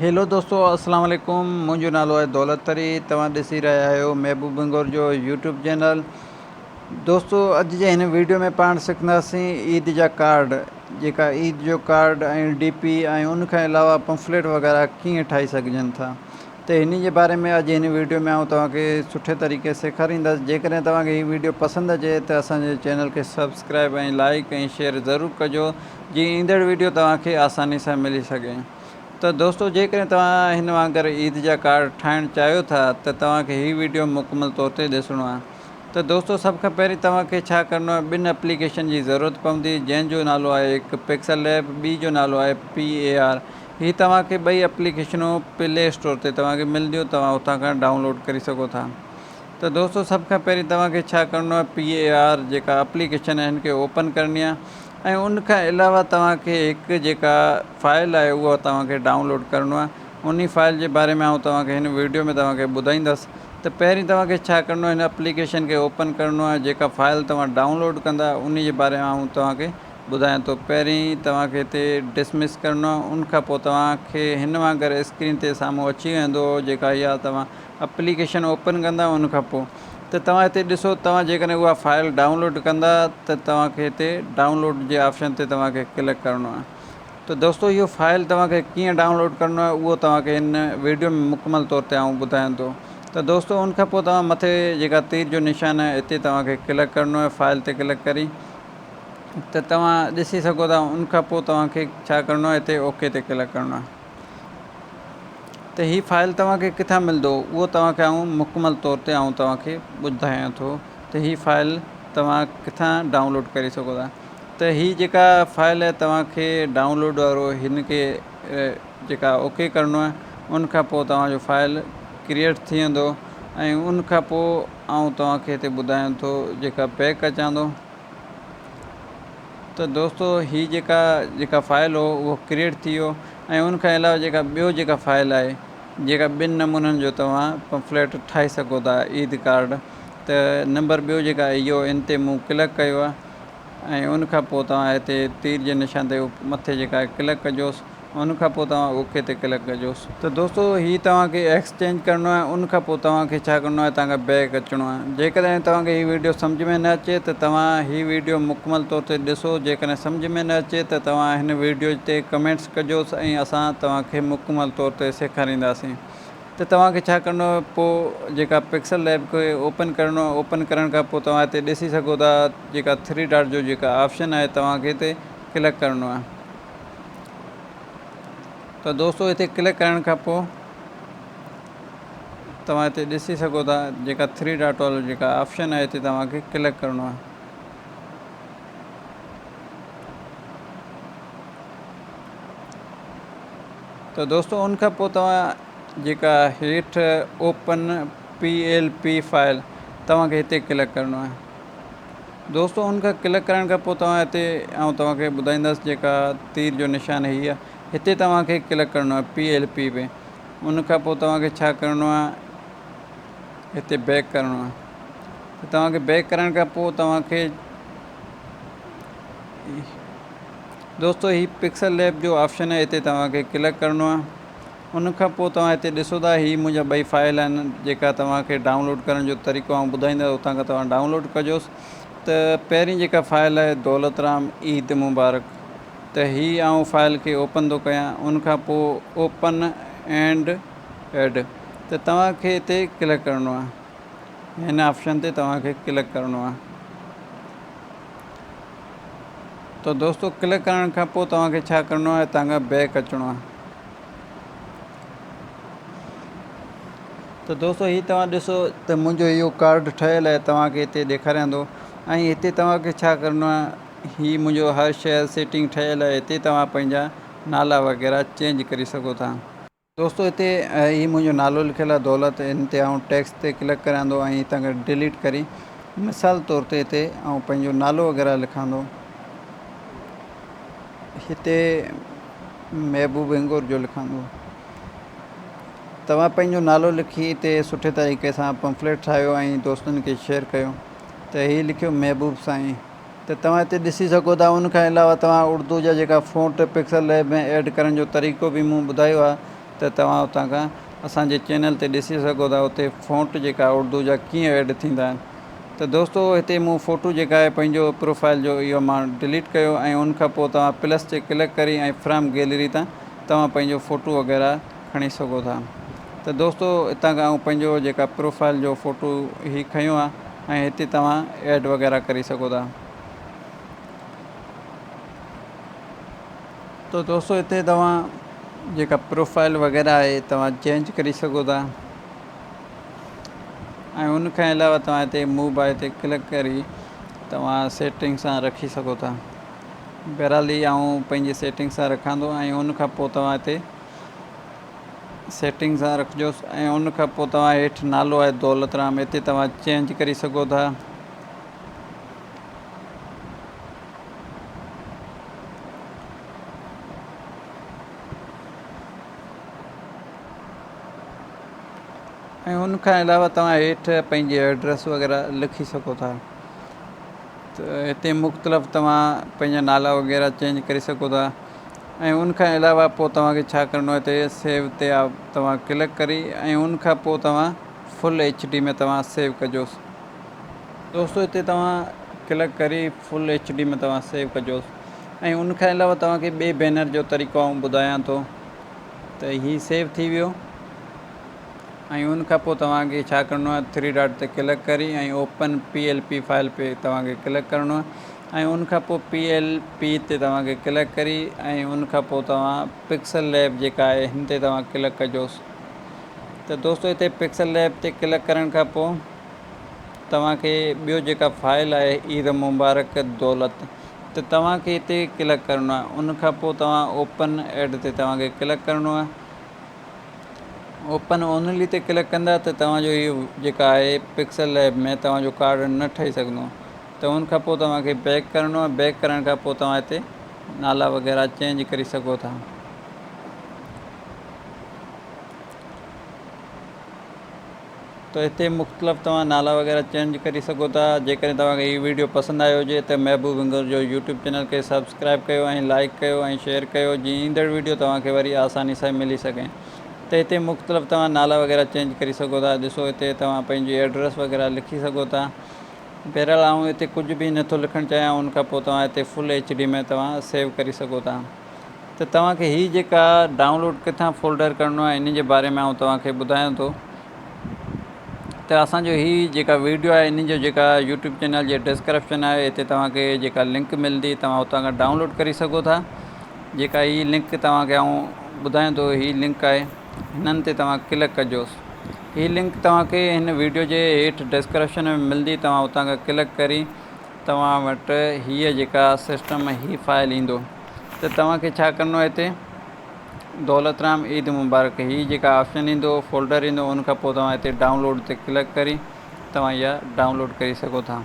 Hello دوستو السلام عليڪم منهنجو نالو آهي دولت تري توهان ڏسي رهيا آهيو محبوب بنگور جو يوٽيوب چينل دوستو اڄ جي هن ويڊيو ۾ پاڻ سکنداسين عيد جا ڪارڊ جيڪا عيد جو ڪارڊ ۽ ڊي پي ۽ ان کان علاوه پمفليٽ وغيره ڪيئن ٺاهي سگهجن ٿا ته هن جي باري ۾ اڄ هن ويڊيو ۾ آئون توهان کي سٺي طريقي سيکاريندس جيڪڏهن توهان کي هي ويڊيو پسند اچي ته اسان جي چينل کي سبسڪرائب ۽ لائڪ ۽ شيئر ضرور ڪجو جيئن ايندڙ ويڊيو توهان کي آساني سان ملي سگهي ته دوستو جيڪڏهن توهان هن وانگر عيد جا ڪارڊ ٺاهڻ چاهيو ٿا ته توهان کي هي ويڊيو مڪمل طور تي ڏسڻو آهي ته دوستو سڀ کان پهرين توهان کي ڇا ڪرڻو آهي ٻن اپليڪيشن جي ضرورت پوندي جنهن جو نالو آهي هڪ پڪسل ليب ٻي جو نالو آهي پي اي آر هي توهان کي ٻئي اپليڪيشنون پلي اسٽور تي توهان کي ملنديون توهان اتان کان ڊائونلوڊ ڪري سگهو ٿا ته دوستو سڀ کان پهرين توهان کي ڇا ڪرڻو آهي پي اي آر جيڪا اپليڪيشن آهي هن کي اوپن ڪرڻي آهي ۽ ان کان علاوه توهان کي هڪ جيڪا فائل آهي اهو توهان کي ڊائونلوڊ ڪرڻو آهي انهي فائل جي باري ۾ آئون توهان کي هن ويڊيو ۾ توهان کي ٻڌائيندس ته پهرين توهان کي ڇا ڪرڻو آهي هن اپليڪيشن کي اوپن ڪرڻو آهي جيڪا فائل توهان ڊائونلوڊ ڪندا انهي جي باري ۾ آئون توهان کي ٻڌايان ٿو پهرين توهان کي هتي ڊسمس ڪرڻو آهي ان کان پوء توهان کي هن وانگر اسڪرين تي سامهون اچي ويندو جيڪا اها توهان اپليڪيشن اوپن ڪندا ان کان پوء ته توهان هتي ڏسو توهان جيڪڏهن اها فائل ڊائونلوڊ ڪندا ته توهان کي هتي ڊائونلوڊ جي آپشن تي توهان کي ڪلڪ ڪرڻو آهي ته دوستو اهو فائل توهان کي ڪيئن ڊائونلوڊ ڪرڻو آهي اهو توهان کي هن ويڊيو ۾ مڪمل طور تي آئون ٻڌايان ٿو ته دوستو ان کان پوء توهان مٿي جيڪا تير جو نشان آهي هتي توهان کي ڪلڪ ڪرڻو آهي فائل تي ڪلڪ ڪري ته توهان ڏسي سگهو ٿا ان کان پوء توهان کي ڇا ڪرڻو آهي هتي اوڪي تي ڪلڪ ڪرڻو آهي ته هي فائل توهان کي ڪٿان ملندو اهو توهان کي آئون مڪمل طور تي آئون توهان کي ٻڌايان ٿو ته هي فائل توهان ڪٿان ڊائونلوڊ ڪري سگهو ٿا ته هي جيڪا فائل آهي توهان کي ڊائونلوڊ وارو هن کي جيڪا اوڪي ڪرڻو آهي ان کان پوء توهان جو فائل ڪريئيٽ ٿي ويندو ۽ ان کان پوء آئون توهان کي هتي ٻڌايان ٿو جيڪا بيڪ اچان ٿو ته دوستو هي جيڪا جيڪا فائل هو اهو ڪريئيٽ ٿي ويو ۽ ان کان علاوه جيڪا ٻيو جيڪا فائل آهي جيڪا ٻن نمونن جو توهان پمفليٽ ٺاهي سگهو ٿا عيد ڪارڊ ته نمبر ٻيو جيڪا اهو ان تي مون ڪلڪ ڪيو آهي ۽ ان کان پوء توهان هتي تير جي نشان تي مٿي جيڪا ڪلڪ ڪجوس ان کان پوء توهان اوڪي تي ڪلڪ ڪجوس. ته دوستو هي توهان کي ايڪسچينج ڪرڻو آهي ان کان پوء توهان کي ڇا ڪرڻو آهي توهان کي بيڪ اچڻو آهي جيڪڏهن توهان کي هي ويڊيو سمجهه ۾ نه اچي ته توهان هي ويڊيو مڪمل طور تي ڏسو جيڪڏهن سمجهه ۾ نه اچي ته توهان هن ويڊيو تي ڪمينٽس ڪجوس ۽ اسان توهان کي مڪمل طور تي سيکارينداسين ته توهان کي ڇا ڪرڻو آهي پوء جيڪا پڪسل ليب کي اوپن ڪرڻو آهي اوپن ڪرڻ کان پوء توهان هتي ڏسي سگهو ٿا جيڪا ٿري ڊاٽ جو جيڪا آپشن آهي توهان کي هتي ڪلڪ ڪرڻو آهي. ته دوستو هتي ڪلڪ ڪرڻ کان پوء توهان هتي ڏسي سگهو ٿا جيڪا ٿري ڊاٽ وارو جيڪا آپشن آهي هتي توهان کي ڪلڪ ڪرڻو آهي. ته دوستو ان کان پوء توهان جيڪا هيٺ open P L P file توهان کي هتي ڪلڪ ڪرڻو آهي. دوستو ان کان ڪلڪ ڪرڻ کان پوء توهان هتي آئون توهان کي ٻڌائيندس جيڪا تير جو نشان هي آهي هتي توهان کي ڪلڪ ڪرڻو آهي پي ايل پي پي ان کان پوء توهان کي ڇا ڪرڻو آهي هتي بيڪ ڪرڻو آهي ته توهان کي بيڪ ڪرڻ کان پوء توهان کي دوستو هي پڪسل ليب جو آپشن آهي هتي توهان کي ڪلڪ ڪرڻو آهي ان کان پوء توهان هتي ڏسو ٿا هي منهنجا ٻئي فائل آهن جيڪا توهان کي ڊائونلوڊ ڪرڻ جو طريقو آئون ٻڌائيندس اتان کان توهان ڊائونلوڊ ڪجوس ته پهرين جيڪا فائل آهي دولت رام عيد مبارڪ ته هي آئون فائل کي اوپن ٿو ڪيان ان کان پوء اوپن اينڊ ايڊ ته توهان کي هتي ڪلڪ ڪرڻو آهي هن آپشن تي توهان کي ڪلڪ ڪرڻو آهي ته دوستو ڪلڪ ڪرڻ کان پوء توهان کي ڇا ڪرڻو آهي هتان کان بيڪ اچڻو آهي ته دوستو هي توهان ڏسو ته منهنجو اهو ڪارڊ ٺهيل آهي توهان کي هتي ڏيکاريان ٿو ۽ هتي توهان کي ڇا ڪرڻو آهي هي منهنجو هر شيء سيٽنگ ٺهيل آهي هتي توهان پنهنجا نالا وغيره چينج ڪري سگهو ٿا. دوستو هتي هي منهنجو نالو لکيل آهي دولت ان تي آئون ٽيڪس تي ڪلڪ ڪريان ٿو ۽ هتان کان ڊيليٽ ڪري مثال طور تي هتي آئون پنهنجو نالو وغيره لکان ٿو هتي محبوب هنگور جو لکان ٿو توهان پنهنجو نالو لکي هتي سٺي طريقي سان پمفليٽ ٺاهيو ۽ دوستن کي شيئر ڪيو ته هي لکيو محبوب سائين ته توهان هتي ڏسي سگهو ٿا ان کان علاوه توهان اردو جا جيڪا فونٽ پڪسل ليب ۾ ايڊ ڪرڻ جو طريقو به مون ٻڌايو آهي ته توهان اتان کان اسان جي چينل تي ڏسي سگهو ٿا اتي فونٽ جيڪا اردو جا ڪيئن ايڊ ٿيندا آهن. ته دوستو هتي مون فوٽو جيڪا آهي پنهنجو پروفائل جو اهو مان ڊليٽ ڪيو ۽ ان کان پوء توهان پلس تي ڪلڪ ڪري ۽ فرام گيلري تان توهان پنهنجو فوٽو وغيره کڻي سگهو ٿا ته دوستو هتان کان آئون پنهنجو جيڪا پروفائل جو فوٽو هي کنيو آهي ۽ هتي توهان ايڊ وغيره ڪري سگهو ٿا. ته دوستو هتي توهان جيڪا پروفائل وغيره آهي توهان چينج ڪري سگهو ٿا. ۽ ان کان علاوه توهان هتي موو باء تي ڪلڪ ڪري توهان سيٽنگ سان رکي سگهو ٿا. بهرحال هي آئون پنهنجي سيٽنگ سان رکان ٿو ۽ ان کان پوء توهان هتي سيٽنگ سان رکجوس ۽ ان کان پوء توهان هيٺ نالو آهي دولت رام هتي توهان چينج ڪري سگهو ٿا. ۽ ان کان علاوه توهان هيٺ پنهنجي ايڊريس وغيره لکي سگهو ٿا ته هتي مختلف توهان پنهنجا نالا وغيره چينج ڪري سگهو ٿا ۽ ان کان علاوه پوء توهان کي ڇا ڪرڻو آهي ته سيو تي توهان ڪلڪ ڪري ۽ ان کان پوء توهان فل ايڇ ڊي ۾ توهان سيو ڪجوس. دوستو هتي توهان ڪلڪ ڪري فل ايڇ ڊي ۾ توهان سيو ڪجوس ۽ ان کان علاوه توهان کي ٻئي بينر جو طريقو آئون ٻڌايان ٿو ته هي سيو ٿي ويو ۽ ان کان پوء توهان کي ڇا ڪرڻو آهي ٿري ڊاٽ تي ڪلڪ ڪري ۽ open P L P file تي توهان کي ڪلڪ ڪرڻو آهي ۽ ان کان پوء پي ايل پي تي توهان کي ڪلڪ ڪري ۽ ان کان پوء توهان پڪسل ليب جيڪا آهي هن تي توهان ڪلڪ ڪجوس ته دوستو هتي پڪسل ليب تي ڪلڪ ڪرڻ کان پوء توهان کي ٻيو جيڪا فائل آهي عيد مبارڪ دولت ته توهان کي هتي ڪلڪ ڪرڻو آهي ان کان پوء توهان اوپن ايڊ تي توهان کي ڪلڪ ڪرڻو آهي. اوپن اونلي تي ڪلڪ ڪندا ته توهان جو هي جيڪا آهي پڪسل ليب ۾ توهان جو ڪارڊ نه ٺهي سگهندو ته ان کان پوء توهان کي بيڪ ڪرڻو آهي بيڪ ڪرڻ کان پوء توهان هتي نالا وغيره چينج ڪري سگهو ٿا. ته هتي مختلف توهان نالا وغيره چينج ڪري سگهو ٿا جيڪڏهن توهان کي هي ويڊيو پسند آيو هجي ته محبوب هنگور جو يوٽيوب چينل کي سبسڪرائب ڪيو ۽ لائيڪ ڪيو ۽ شيئر ڪيو جيئن ايندڙ ويڊيو توهان کي وري آساني سان ملي سگهي ته هتي مختلف توهان نالا وغيره چينج ڪري سگهو ٿا ڏسو هتي توهان پنهنجي ايڊريس وغيره لکي سگهو ٿا بهرحال آئون هتي ڪجهه به نٿو لکڻ چاهيان ان کان پوء توهان هتي فل ايڇ ڊي ۾ توهان سيو ڪري سگهو ٿا. ته توهان کي هي جيڪا ڊائونلوڊ ڪٿان فولڊر ڪرڻو آهي ان جي باري ۾ آئون توهان کي ٻڌايان ٿو ته اسان جو هي جيڪا ويڊيو آهي ان جو جيڪا يوٽيوب چينل جي ڊسڪرپشن آهي هتي توهان کي جيڪا لنڪ ملندي توهان اتان کان ڊائونلوڊ ڪري سگهو ٿا جيڪا هي لنڪ توهان کي آئون ٻڌايان ٿو هي لنڪ آهي هنن تي توهان ڪلڪ ڪجوس هي لنڪ توهان کي هن ويڊيو جي هيٺ ڊسڪرپشن ۾ ملندي توهان اتان کان ڪلڪ ڪري توهان وٽ هيء جيڪا سسٽم هي فائل ايندو ته توهان کي ڇا ڪرڻو آهي هتي دولت رام عيد مبارڪ هي جيڪا آپشن ايندو فولڊر ايندو ان کان پوء توهان هتي ڊائونلوڊ تي ڪلڪ ڪري توهان اها ڊائونلوڊ ڪري سگهو ٿا.